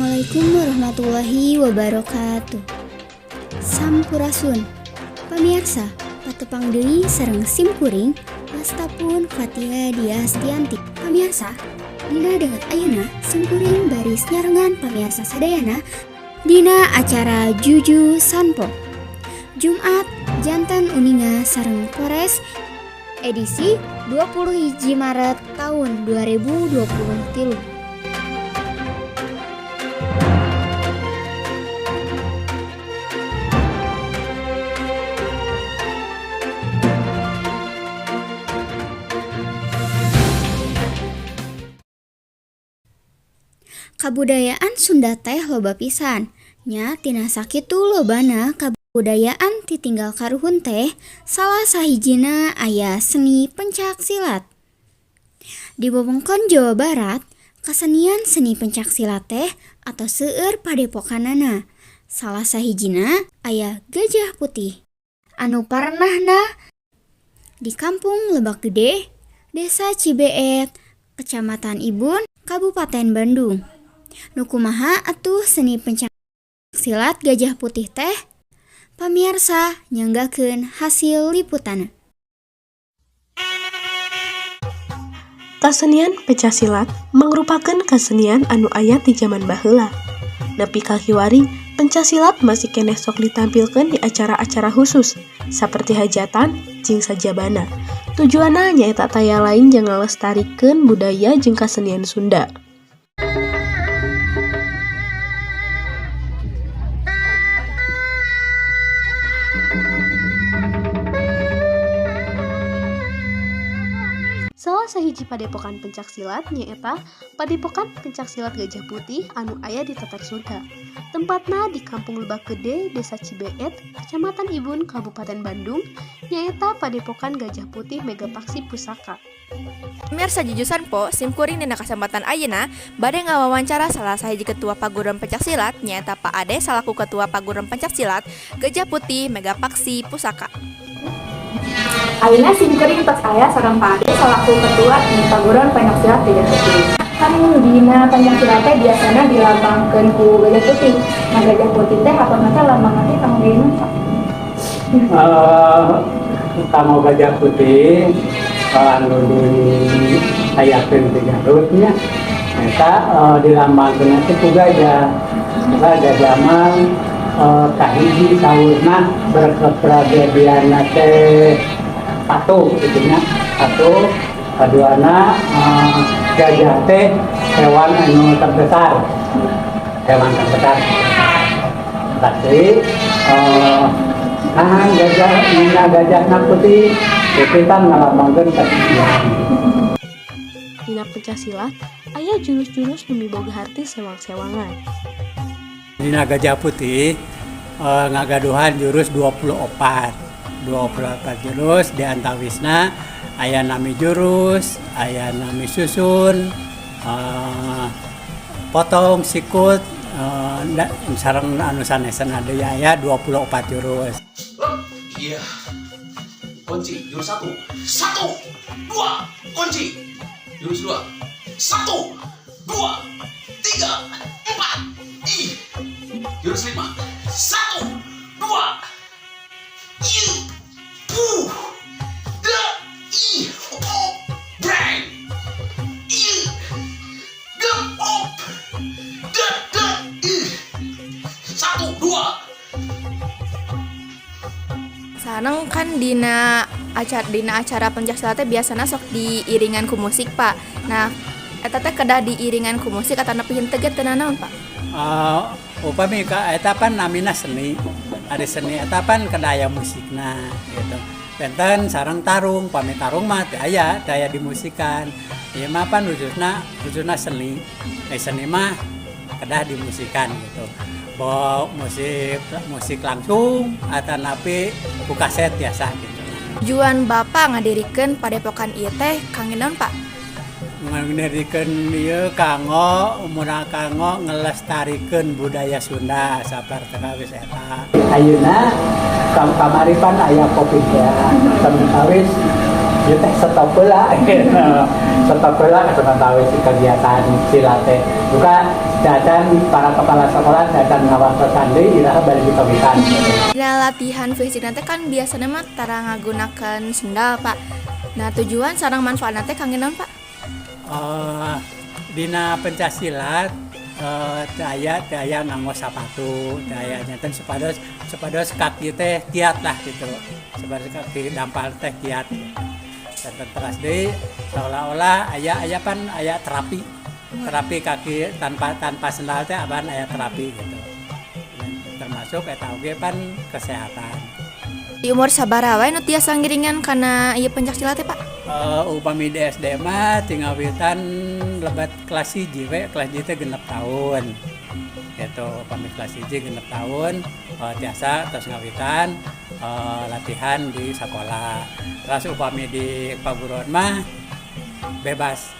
Assalamualaikum warahmatullahi wabarakatuh. Sampurasun. Pamirsa, patepang deui sareng simkuring, wasta pun Fatia Diastianti. Pamirsa, dina danget ayeuna simkuring baris nyarengan pamirsa sadayana dina acara Juju Sanpo. Jumat janten uninga sareng Pores edisi 20 Maret tahun 2023. Kabudayaan Sunda teh loba pisan nya. Tina sakitu lobana kabudayaan titinggal karuhun teh salah sahijina aya seni pencak silat. Di wewengkon Jawa Barat, kasenian seni pencak silat teh atos seueur padepokanana. Salah sahijina aya Gajah Putih anu parenahna di Kampung Lebak Gede, Desa Cibeet, Kecamatan Ibun, Kabupaten Bandung. Nu kumaha atuh seni pencak silat Gajah Putih teh? Pamiarsa, nyanggakeun hasil liputanna. Kasenian pencak silat mangrupakeun kasenian anu aya ti jaman baheula. Nepi ka kiwari, pencak silat masih keneh sok ditampilkeun di acara-acara khusus saperti hajatan jeung sajabana. Tujuanna nyaeta taya lain jang ngalestarikeun budaya jeung kasenian Sunda. Salah sahiji padepokan pencak silat nyaeta Padepokan Pencak Silat Gajah Putih anu aya di Tatar Sunda. Tempatna di Kampung Lebak Gede, Desa Cibeet, Kecamatan Ibun, Kabupaten Bandung, nyaeta Padepokan Gajah Putih Megapaksi Pusaka. Pemirsa Juju Sanpo, simkuring dina kesempatan ayeuna bade ngawawancara salah sahiji ketua paguron pencak silat, nyaeta Pak Ade salaku ketua paguron pencak silat Gajah Putih Megapaksi Pusaka. Ayeuna simkuring tos aya sareng Pak Ade selaku ketua di paguron pencak silat Gajah Putih. Kan dina pencak silat teh biasana dilambangkeun ku gajah putih. Nah, gajah putih teh apa teh lambang teh kanggo naon, Pak? Kanggo gajah putih anu diayakeun di Garut nya, eta dilambangkeun teh ku gajah. Eta gajah mah kahiji saurna berkepribadianna teh patuh gitu nya, patuh. Kaduana, gajah teh hewan anu terbesar, hewan terbesar pasti. Nah, gajah nina gajahna putih itu kan ngalambangkeun kesetiaan. Dina pencak silat aya jurus-jurus nu miboga harti sewang-sewangan. Dina Gajah Putih ngagaduhan jurus 24, 24 jurus. Di antawisna aya nami jurus, aya nami susun, potong sikut, sareng anu sanesna deui aya 24 jurus. Iya. Kunci jurus satu. Satu, dua, kunci. Jurus dua. Satu, dua, tiga, empat. Ih. Jurus lima. Satu, dua. I. U. D. I. O. Breng. I. G. O. D. D. I. Satu, dua. Sareng kan dina acara pencak silat teh biasana sok diiringan ku musik, Pak. Nah, eta teh kedah diiringan ku musik atau nepi henteu ge teu nanaon, Pak? Upami ka eta pan namina seni. Ari seni eta pan kedah aya musikna gitu. Benten sareng tarung, pami tarung mah teu aya dimusikan. Ieu mah pan khususna khususna seni. Seni mah kedah dimusikan gitu. Bo musik musik langsung atau napi ku kaset biasa gitu. Tujuan Bapak ngadirikeun padepokan ieu teh kangge naon, Pak? Ngadirikeun ieu kanggo umurna kanggo ngelestarikeun budaya Sunda sapertokawis eta. Ayeuna kamari pan aya Covid ya. Samentawis ieu teh stop heula gitu. Stop heula samentawis kegiatan silat teh. Buka Tacan para kepala sekolah tacan ngawartosan deui iraha bade dikawitan gitu. Dina latihan fisik nanti kan biasanya mah tara ngagunakeun sendal, Pak. Nah, tujuan sareng manfaatna teh kangge naon, Pak? Dina pencak silat teu aya nganggo sapatu, teu aya, nyanten supados supados kaki teh kiat lah gitu, supados kaki dampal teh kiat gitu. Dan teras deui seolah-olah aya aya pan aya terapi terapi kaki tanpa tanpa sendal teh apan aya terapi gitu. Dan termasuk eta oge pan kesehatan. Di umur sabaraha wae nu tiasa ngiringan kana ieu pencak silat teh, Pak? Upami di SD mah ti ngawitan lebet kelas 1 we, kelas 1 teh 6 tahun gitu. Upami kelas 1 6 tahun tiasa terus ngawitan latihan di sekolah. Terus upami di paguron mah bebas,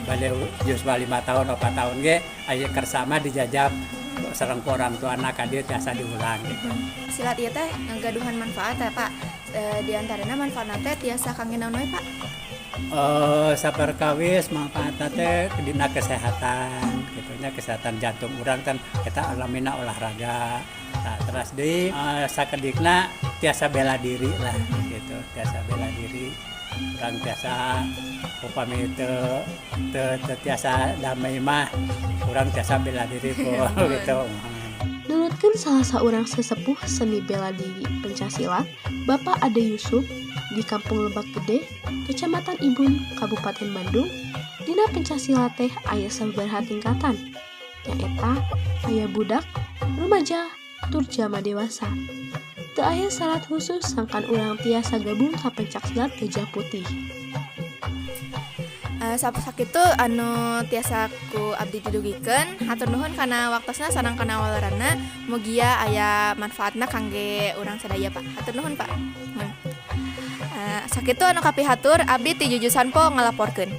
bade yuswa 5 tahun 4 tahun ge aya kersama dijajab sareng ku orang tua anak ka dieu tiasa diulang gitu. Silat ieu teh ngagaduhan manfaat ya, Pak. Di antarana manfaatna teh tiasa kangge naon wae, Pak? Saperkawis manfaatna teh dina kesehatan gitu nya, kesehatan jantung urang kan kita alamina olahraga. Nah, terus di sakedikna tiasa bela diri lah gitu, tiasa bela diri urang, tiasa upami teu teu teu tiasa damai mah urang tiasa bela diri kok gitu. Nurutkeun salah saurang sesepuh seni bela diri pencak silat, Bapak Ade Yusuf, di Kampung Lebak Gede, Kecamatan Ibun, Kabupaten Bandung, dina pencak silat teh aya sababaraha tingkatan, nyaeta aya budak, rumaja, tur jalma dewasa. Teu aya syarat khusus sangkan urang tiasa gabung ka pencak silat Gajah Putih. Sakitu anu tiasa ku abdi didugikeun. Hatur nuhun kana waktosna sareng kana waleranna. Mugia aya manfaatna kangge urang sadaya, Pak. Hatur nuhun, Pak. Nuhun. Sakitu anu kapihatur, abdi ti Jujusan Po ngalaporkeun.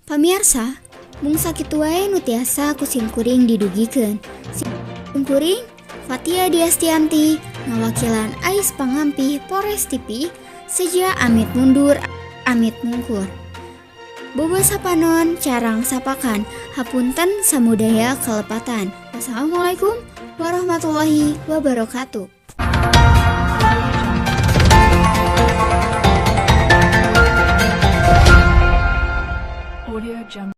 Pamiarsa, mung sakitu wae nu tiasa ku simkuring didugikeun. Simkuring Fatia Diastianti ngawakilan Ais Pangampih Polres TV seja amit mundur amit mungkur. Bobo sapanon carang sapakan, hapunten samudaya kelepatan. Wassalamualaikum warahmatullahi wabarakatuh. Audio Jungle.